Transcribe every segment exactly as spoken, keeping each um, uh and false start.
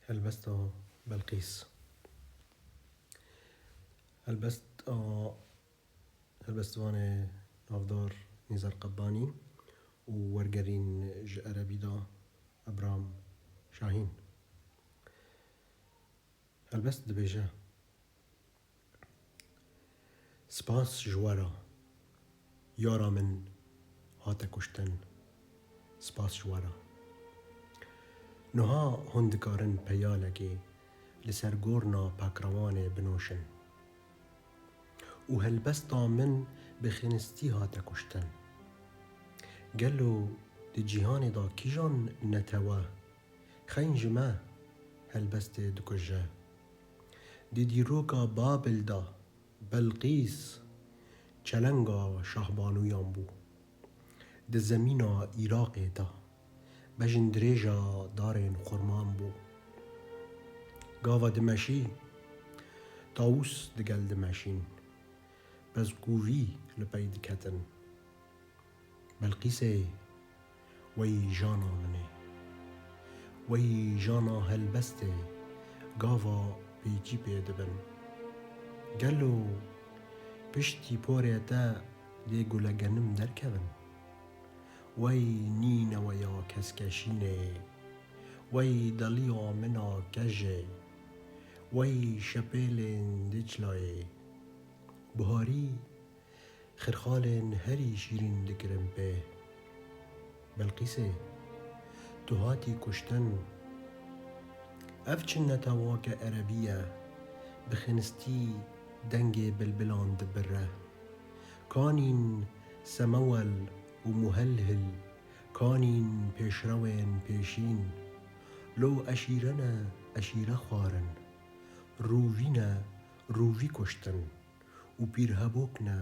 Helbesta Belqîs. Helbesta helbestvanê navdar Nîzar Qebbanî û wergerîn ji erebî de Ebram Şahîn. Helbest dibêje: Spas ji we re, yara min hate kuştin. Spas ji we re. Niha hûn dikarin peyalekê li ser gorna Pakrewanê binoşin. Û helbesta min bi xênistî hate kuştin. Gelo di cîhanê de kîjan netewe xeyn ji me helbestê dikuje? Di dîroka Babil de Belqîs çelenga şahbanûyan bû. Di zemîna Îraqê de bejindirêja darên xurman bû. Gava dimeşî, tawûs digel dimeşîn. Pezkûvî li pey diketin. Belqîsê, wey jana min ê. Wey jana helbestê, gava pêkî pê dibin. Gelo piştî porê te lê gule genim derkevin? Wey nîneweya keskeşînê, wey deliya min a kejê, wey şepêlên Dîclayê. Buharî xirxalên herî şîrîn dikirin pê. Belqîsê, tu hatî kuştin. Ev çi netewake erebî ye, bi xênistî dengê bilbilan dibire. Kanîn Semewel û Muhelhil, kanîn pêşrewên pêşîn. Lo eşîre ne eşîre xwarin. Rûvî ne rûvî kuştin. Û pîrhebok ne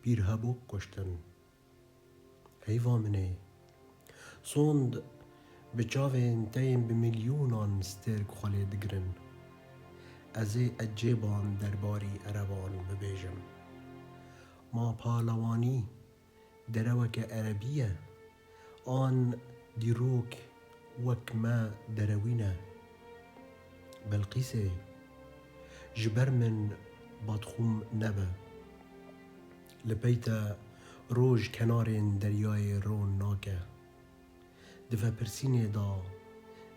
pîrhebok kuştin. Heyva min ê. Sond bi çavên te yên bi milyonan stêrk xwe lê digirin. Ez ê ecêban derbarî ereban bibêjim. Ma palewanî dereweke erebî ye, an dîrok wek me derewî ne? Belqîsê, ji ber min badxûm nebe. Li pey te roj kenarên deryayê ron nake. Di vepirsînê de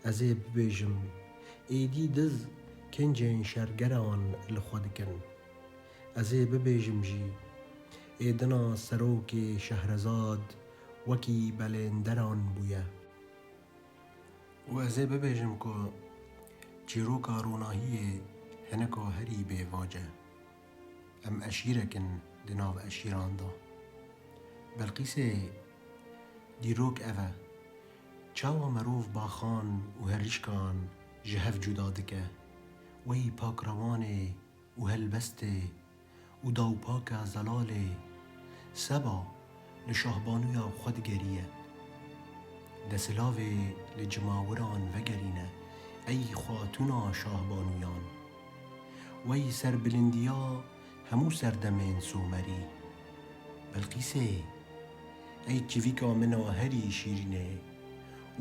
ez ê bibêjim, êdî diz kincên şergeran li xwe dikin. Ez ê bibêjim jî, êdina serokê Şehrezad wekî belênderan bûye. Û ez ê bibêjim ku çîroka ronahiyê hinek a herî bêvac e. Em eşîrek in di nav eşîran de. Belqîsê, dîrok ev e. Çawa merov baxan û herîşkan ji hev cuda dike? Wey pakrewanê û helbestê û dawpaka zelalê seba li şahbanûya xwe digeriye. Desilavê li cimawiran vegerîne, ey xatûna şahbanûyan. Wey serbilindiya hemû serdemên somerî. Belqîsê, ey çivîka min a herî şîrînê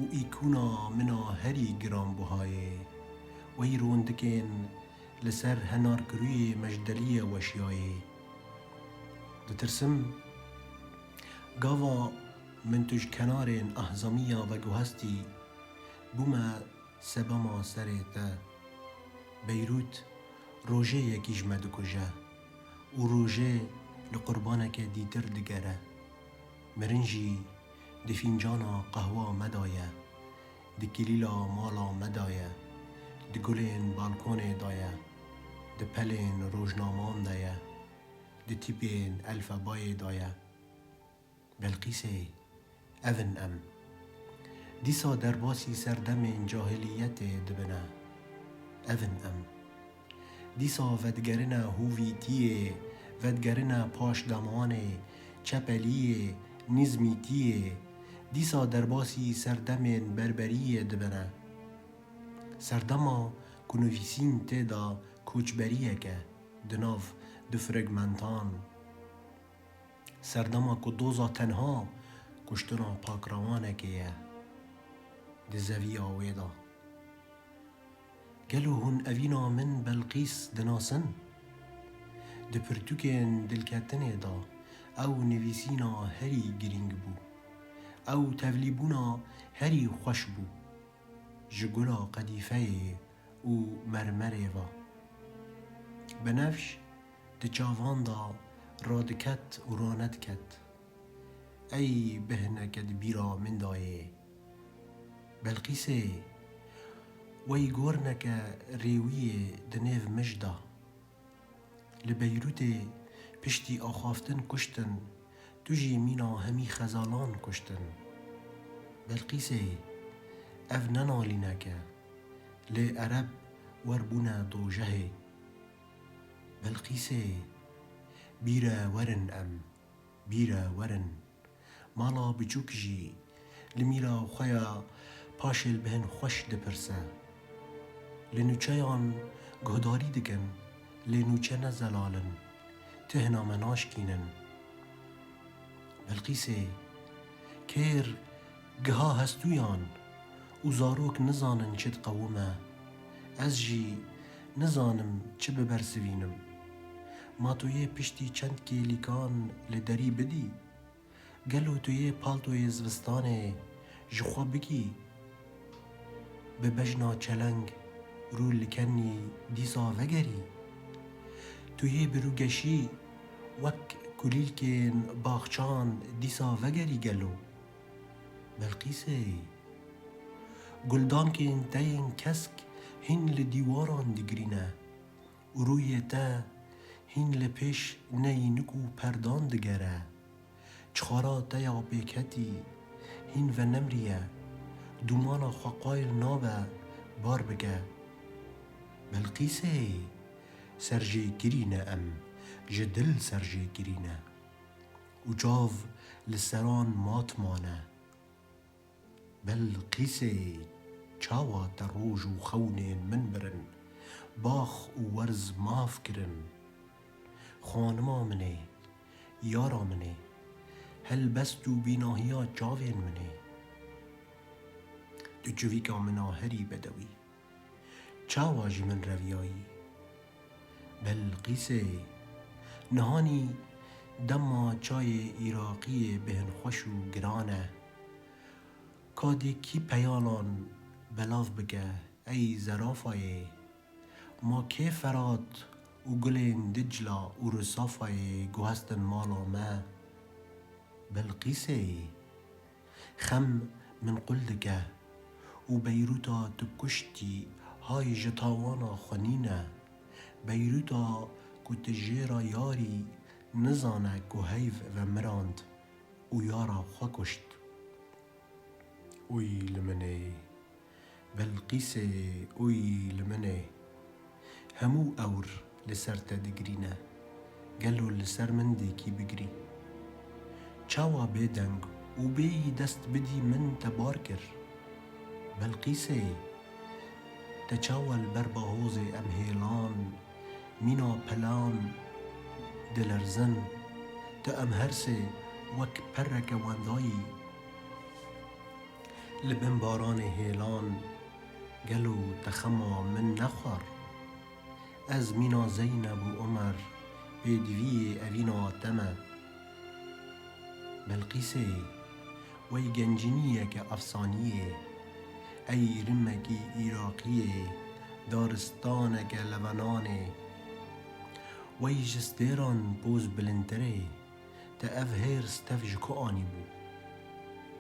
û îkûna min a herî giranbuhayê. Wey rondikên li ser henarkirûyê mejdeliyê weşiyayê. Ditirsim, gava min tu ji kenarên ahzamiya veguhestî, bûme sebema serê te. Beyrût rojê yekî ji me dikuje û rojê li qurbaneke dîtir digere. Mirin jî di fîncana qehwa me de ye, di kilîla mala me de ye, di gulên balkonê de ye, di pelên rojnaman de ye, di tîpên elfebayê de ye. Belqîsê, ev in em. Dîsa derbasî serdemên cahiliyetê dibine. Ev in em. Dîsa vedigerine hûvîtiyê, vedigerine paşdemanê, çepeliyê, nîzmîtiyê. Dîsa derbasî serdemên berberiyê dibine. Serdema ku nivîsîn tê de koçberiyek e di nav du fragmentan. Serdema ku doza tenha kuştina pakrewanekê ye di zeviya wê de. Gelo hûn evîna min Belqîs dinasin? Di pirtûkên dilketinê de ew nivîsîna herî girîng bû. Ew tevlîbûna herî xweş bû. Ji gula qedîfeyê û mermerê ve. Binefş di çavan de radiket û ranediket. Ey bihneke di bîra min de yê. Belqîsê, wey gorneke rêwiyê di nêv mij de. Li Beyrûtê piştî axaftin kuştin, tu jî mîna hemî xezalan kuştin. Belqîsê, ev ne nalînek e, lê Ereb wer bûne dojehê. Belqîsê, bîre werin em, bîre werin. Mala biçûk jî li mîra xwe ya paşê li bihin xweş dipirse. Li nûçeyan guhdarî dikin, lê nûçe ne zelal in, tihna me naşkînin. Belqîsê, kêr giha hestûyan û zarok nizanin çi diqewime. Ez jî nizanim çi bibersivînim. Ma tu yê piştî çend kêlîkan li derî bidî? Gelo tu yê paltoyê zivistanê ji xwe bikî? Bi bejna çeleng rû li kenî dîsa vegerî? Tu yê bi rûgeşî wek kulîlkên baxçan dîsa vegerî gelo? Belqîsê, guldankên te yên kesk hîn li dîwaran digirîne û rûyê te hîn li pêş neyînik û perdan digere. Çixara te ya pêketî hîn venemrî ye, dûmana xwe qayil nabe bar bike. Belqîsê, serjêkirî ne em, ji dil serjêkirî ne. Û çav li seran mat mane. Belqîsê, çawa te roj û xewnên min birin, bax û werz maf kirin? Xanima min ê, yara min ê, helbest û bînahiya çavên min ê. Tu çivîka min a herî bedewî. Çawa ji min reviyayî? Belqîsê, nihanî dema çayê Îraqiyê bêhnxweş û giran e. Ka dê kî peyalan belav bike, ey zerafayê? Ma kê Ferat û gulên Dicla û Risafayê guhestin mala me? Belqîsê, xem min qul dike û Beyrûta tu kuştî, hay ji tawana xwe nîne. Beyrûta ku tu jê re yarî, nizane ku heyv vemirand û yara xwe kuşt. Uy li min ê, Belqîsê, uy li min ê. Hemû ewr li ser te digirîne. Gelo li ser min dê kî bigirî? Çawa bêdeng û bêyî dest bidî min te bar kir? Belqîsê, te çawa li ber bahozê em hêlan, mîna pelan dilerzin, tu em her sê wek pereke wendayî li bin baranê hêlan, gelo te xema min nexwar? Ez mîna Zeyneb û Omer pêdiviyê evîna te me. Belqîsê, wey gencîniyeke efsaniyê, ey rimekî Îraqiyê, daristaneke levenanê, wey ji stêran poz bilindtirê, te ev hêrs tev ji ku anîbû?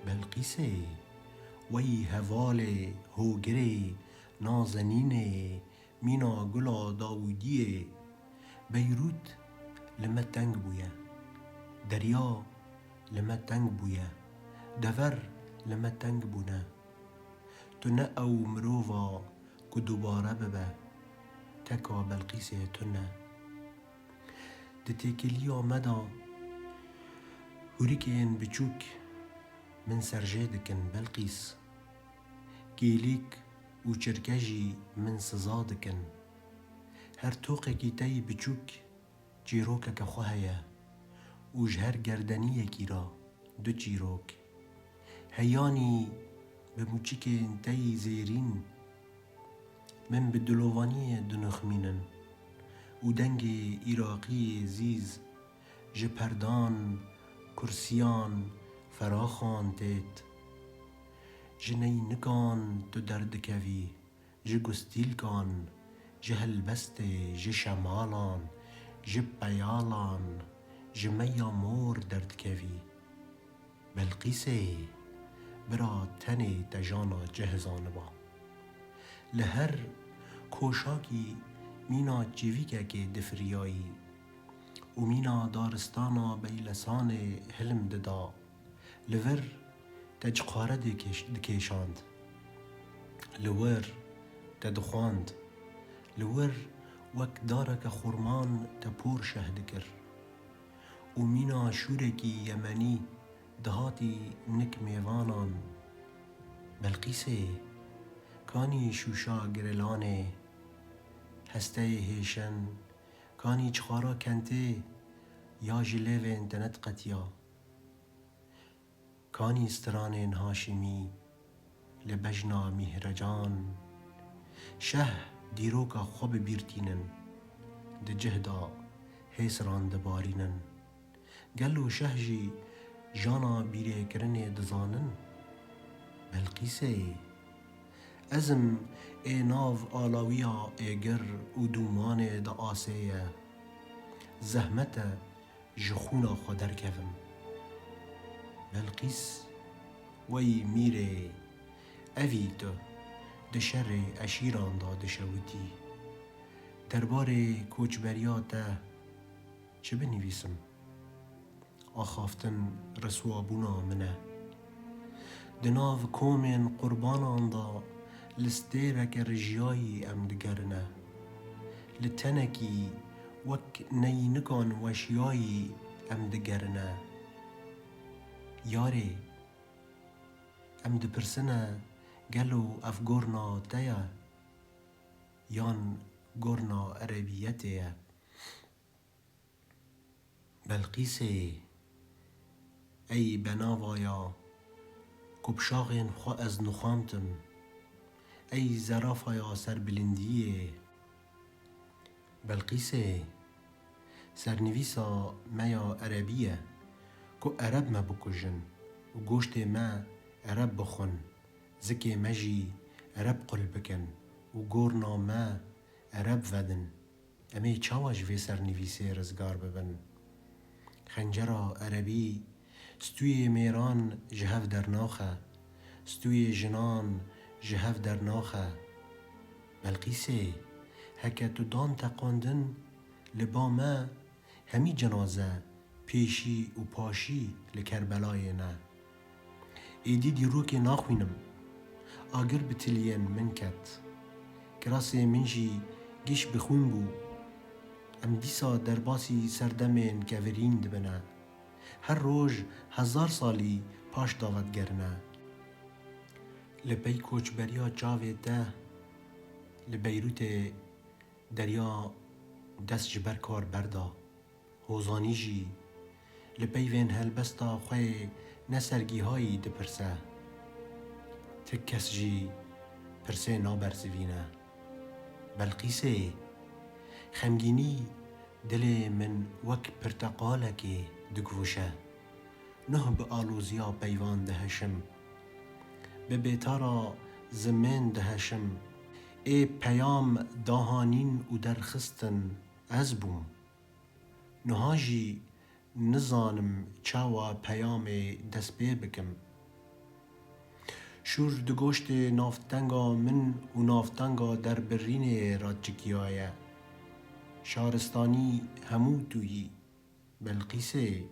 Belqîsê, wey hevalê hogirê, nazenînê, mîna gula Dawûdiyê. Beyrût li me teng bûye. Derya li me teng bûye. Dever li me teng bûne. Tu ne ew mirova ku dubare bibe. Teka Belqîsê tune. Di têkiliya me de hûrikên biçûk min serjê dikin, Belqîs. Kêlîk û çirke jî min siza dikin. Her toqekî te yî biçûk çîrokeke xwe heye û ji her gerdeniyekî re du çîrok. Heyanî bi mûçikên te yî zêrîn, Min bi dilovaniyê dinixmînin û dengê Îraqiyê zîz ji perdan, kursiyan, feraxan têt. Ji neynikan tu derdikevî, ji gustîlkan, ji helbestê, ji şemalan, ji peyalan, ji meya mor derdikevî. Belqîsê, bira tenê te jana cih zaniba. Li her koşakî mîna çivîkekê difiriyayî û mîna daristana Beylesanê hilm dida. Li vir te cixare dikêş-, dikêşand. Li wir te dixwand. Li wir wek dareke xurman te por şeh dikir. Û mîna şûrekî yemenî dihatî nik mêvanan. Belqîsê, kanî şûşa girelanê, hesteyê hêşin, kanî çixara kentê ya ji lêvên te nediqetiya? Kanî stranên Haşimî li bejna Mîhrecan, şeh dîroka xwe bi bîr tînin, di cih de hêsran dibarînin. Gelo şeh jî jana bîrêkirinê dizanin? Belqîsê, ez im ê nav alawiya êgir û dûmanê diasê ye. Zehmet e ji xûna xwe derkevim. Belqîs, wey mîrê, evî tu di şerê eşîran de dişewitî. Derbarê koçberiya te çi binivîsim? Axaftin riswabûna min e. Di nav komên qurbanan de li stêreke rijiyayî em digerine. Li tenekî wek neynikan weşiyayî em digerine. Yarê, em dipirsine, gelo ev gorna te ye yan gorna erebiyetê ye? Belqîsê, ey benavaya ku pişaxên xwe ez nixamtim, ey zerafaya serbilindiyê. Belqîsê, sernivîsa me ya erebî ye ku ereb me bikujin û goştê me ereb bixwin, zikê me jî ereb qul bikin û gorna me ereb vedin. Em ê çawa ji vê sernivîsê rizgar bibin? Xencera erebî stûyê mêran ji hev dernaxe, stûyê jinan ji hev dernaxe. Belqîsê, heke tu dan teqandin, li ba me hemî cenaze pêşî û paşî li Kerbelayê ne. Êdî dîrokê naxwînim. Agir bi tiliyên min ket. Kirasê min jî giş bi xwîn bû. Em dîsa derbasî serdemên kevirîn dibine. Her roj hezar salî paş de vedigerine. Li pey koçberiya çavê te li Beyrûtê derya dest ji ber kar berda. Hozanî jî li peyvên helbesta xwe yê nesergîhayî dipirse. Ti kes jî pirsê nabersivîne. Belqîsê, xemgînî dilê min wek pirteqalekê digivuşe. Nuh bi aloziya peyvan dihişim. Bi bêtara zimên dihişim. Ê peyam dahanîn û derxistin ez bûm. Niha jî nizanim çawa peyamê dest pê bikim. Şûr di goştê navtenga min û navtenga derbirînê re çikiyaye. Şaristanî hemû tu yî. Belqîsê,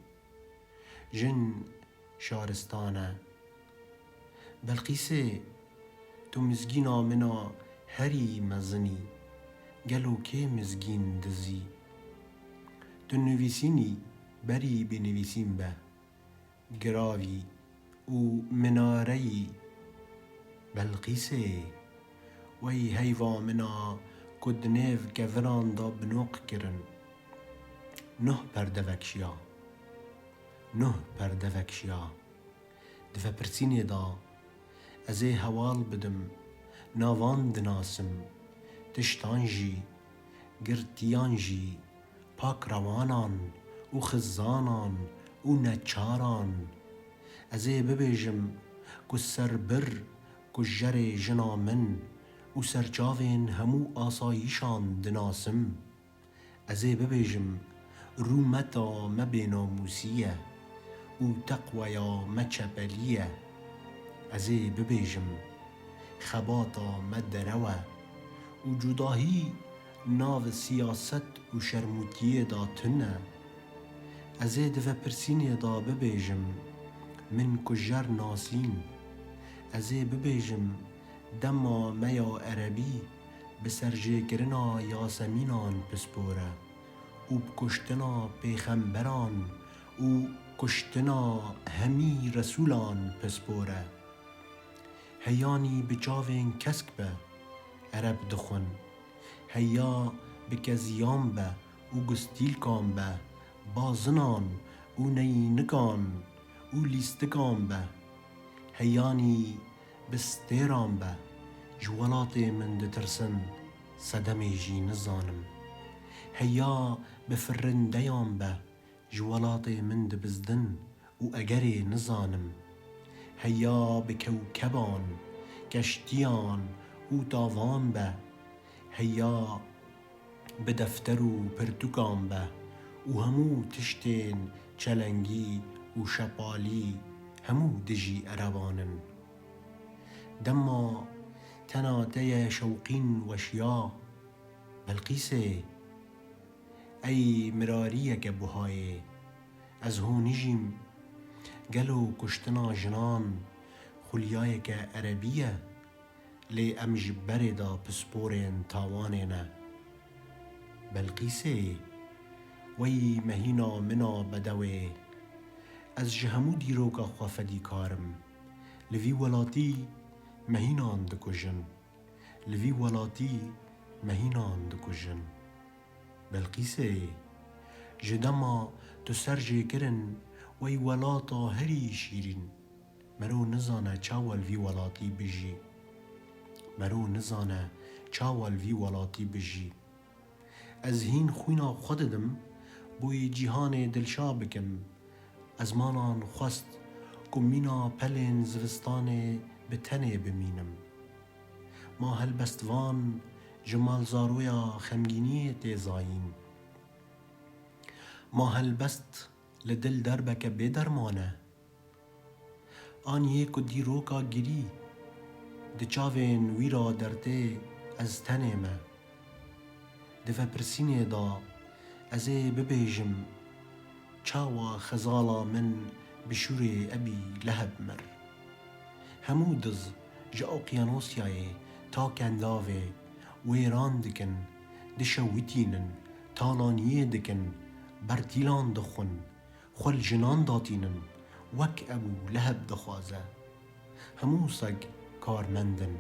jin şaristan e. Belqîsê, tu mizgîna min a herî mezin î. Gelo kê mizgîn dizî? Tu nivîsîn î, berî binivîsîn be. Giravî û minareyî. Belqîsê, wey heyva min a ku di nêv keviran de binoq kirin. Nuh perde vekşiya. Nuh perde vekşiya. Di vepirsînê de ez ê hewal bidim, navan dinasim, tiştan jî, girtiyan jî, pakrewanan û xizanan û neçaran. Ez ê bibêjim ku serbir kujerê jina min û serçavên hemû asayîşan dinasim. Ez ê bibêjim, rûmeta me bênamûsî ye û teqweya me çepelî ye. Ez ê bibêjim, xebata me derew e û cudahî nav siyaset û şermûtiyê de tune. Ez ê di vepirsînê de bibêjim, min kujer nasîn. Ez ê bibêjim, dema me ya erebî bi serjêkirina Yasemînan pispor e û bi kuştina pêxemberan û kuştina hemî resûlan pispor e. Heyanî bi çavên kesk be, ereb dixwin. Heya bi keziyan be û gustîlkan be, bazinan û neyînikan û lîstikan be. Heyanî bi stêran be, ji welatê min ditirsin, sedemê jî nizanim. Heya bi firindeyan be, ji welatê min dibizdin û egerê nizanim. Heya bi kewkeban, keştiyan û tavan be, heya bi defter û pirtûkan be û hemû tiştên çelengî û şepalî hemû dijî ereban in. Dema tena te ye şewqîn weşiya, Belqîsê, ey mirariyeke buhayê, ez honijîm. Gelo kuştina jinan xulyayeke erebî ye, lê em ji berê de pisporên tawanê ne? Belqîsê, wey mehîna min a bedewê, ez ji hemû dîroka xwe fedîkar im. Li vî welatî mehînan dikujin. Li vî welatî mehînan dikujin. Belqîsê, ji dema tu ser jê kirin, wey welata herî şîrîn. Mero nizane çawa li vî welatî bijî. Mero nizane çawa li vî welatî bijî. Ez hîn xwîna xwe didim, bo yê cîhanê dilşa bikim. Ez manan xwest ku mîna pelên zivistanê bi tenê bimînim. Ma helbestvan ji malzaroya xemgîniyê tê zayîn. Ma helbest li dil derbeke bê derman e. An yê ku dîroka girî di çavên wî ra dertê, ez tenê me. Di vepirsînê de ez ê bibêjim, çawa xezala min bi şûrê Ebî Leheb mir? Hemû diz ji Oqyanosyayê ta Kendavê wêran dikin, dişewitînin, talaniyê dikin, bertîlan dixwin, xwe li jinan datînin, wek Ebû Leheb dixwaze. Hemû seg karmend in,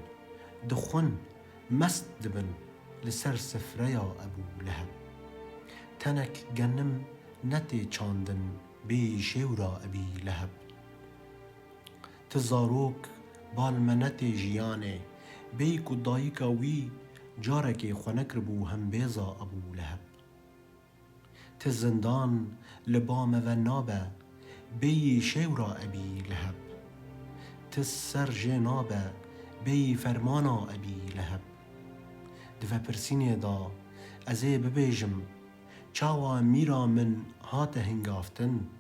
dixwin, mest dibin li ser sifreya Ebû Leheb. Tenek genim netê çandin bêyî şêwra Ebî Leheb. Ti zarok bal me netê jiyanê, bêyî ku dayika wî carekê xwe nekiribû hembêza Ebû Leheb. Ti zindan li ba me ve nabe, bêyî şêwra Ebî Leheb. Ti ser jê nabe, bêyî fermana Ebî Leheb. Di vepirsînê de ez ê bibêjim, çawa mîra min hate hingaftin?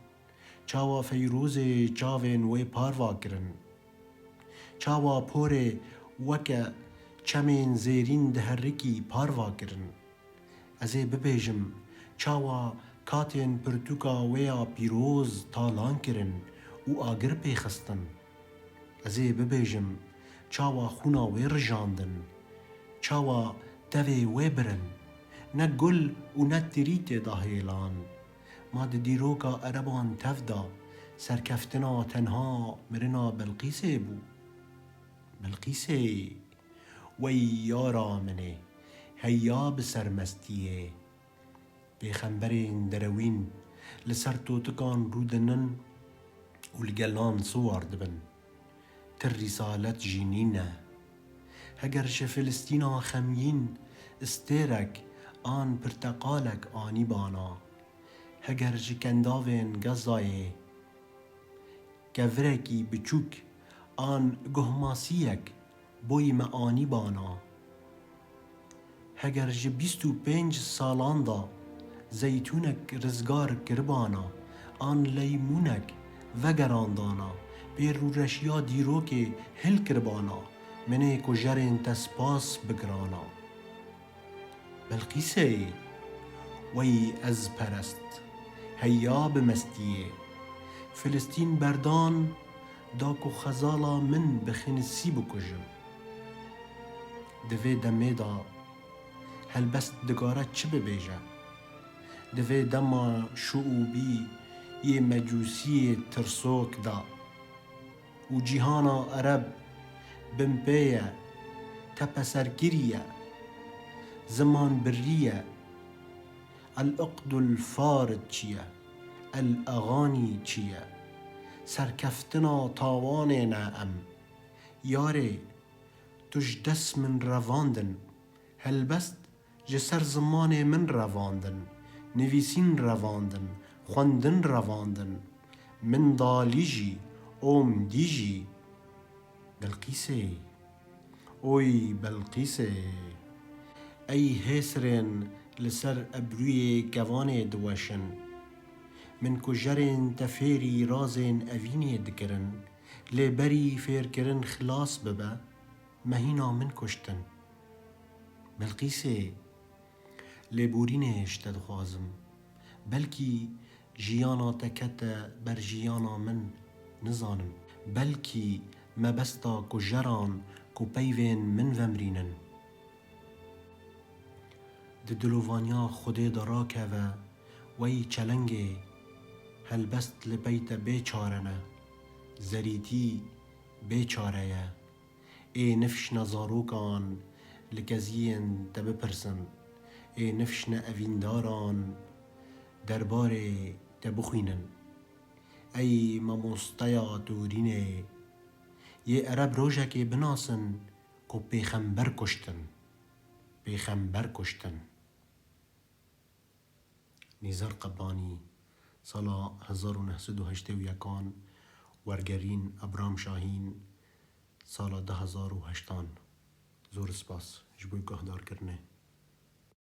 Çawa Feyrûzê çavên wê parva kirin? Çawa porê weke çemên zêrîn diherikî parva kirin? Ez ê bibêjim, çawa katên pirtûka wê ya pîroz talan kirin û agir pê xistin? Ez ê bibêjim, çawa xûna wê rijandin? Çawa tevê wê birin? Ne gul û ne tirî tê de hêlan. Ma di dîroka ereban tev de serkeftina tenha mirina Belqîsê bû? Belqîsê, wey yara min ê, heya bi sermestiyê. Pêxemberên derewîn li ser totikan rûdinin û li gelan siwar dibin. Ti rîsalet jî nîne. Heger ji Filistîna xemgîn Stêrek an pirteqalek anîbana, heger ji kendavên Gazayê kevirekî biçûk an guhmasiyek boyî me anîbana, heger ji bîst û pênc salan de zeytûnek rizgar kiribana an leymûnek vegerandana, pê rûreşiya dîrokê hil kiribana, min ê kujerên te spas bikirana. Belqîsê, wey ez perest, heya bi mestiyê, Filistîn berdan da ku xezala min bi xinisî bikujim. Di vê demê de helbest digare çi bibêje? Di vê dema şuûbî yê mecûsiyê tirsok de û cîhana ereb binpê ye, tepeserkirî ye, ziman birî ye, el-iqdul farid çi ye, el-eganî çi ye, serkeftina tawanê ne em. Yarê, tu ji dest min revandin, helbest ji ser zimanê min revandin, nivîsîn revandin, xwendin revandin. Min dalî jî, om dî jî. Belqîsê, oy Belqîsê, ey hêsirên li ser ebrûyê kevanê diweşin. Min kujerên te fêrî razên evînê dikirin, lê berî fêrkirin xilas bibe, me hîna min kuştin. Belqîsê, lêborînê ji te dixwazim. Belkî jiyana te kete ber jiyana min, nizanim. Belkî mebesta kujeran ku peyvên min vemirînin. Di dilovaniya Xwedê de rakeve, wey çelengê, helbest li pey te bê çare ne, zerîtî bê çare ye. Ê nifşne zarokan li keziyên te bipirsin, ê nifşne evîndaran derbarê te bixwînin. Ey mamosteya torînê, yê ereb rojekê binasin ku pêxember kuştin, pêxember kuştin. Nîzar Qebanî, sala hezar û neh sed û heştê û yekan, wergerîn Ebram Şahîn, sala du hezar û heştan. Zor spas ji bo guhdarkirinê.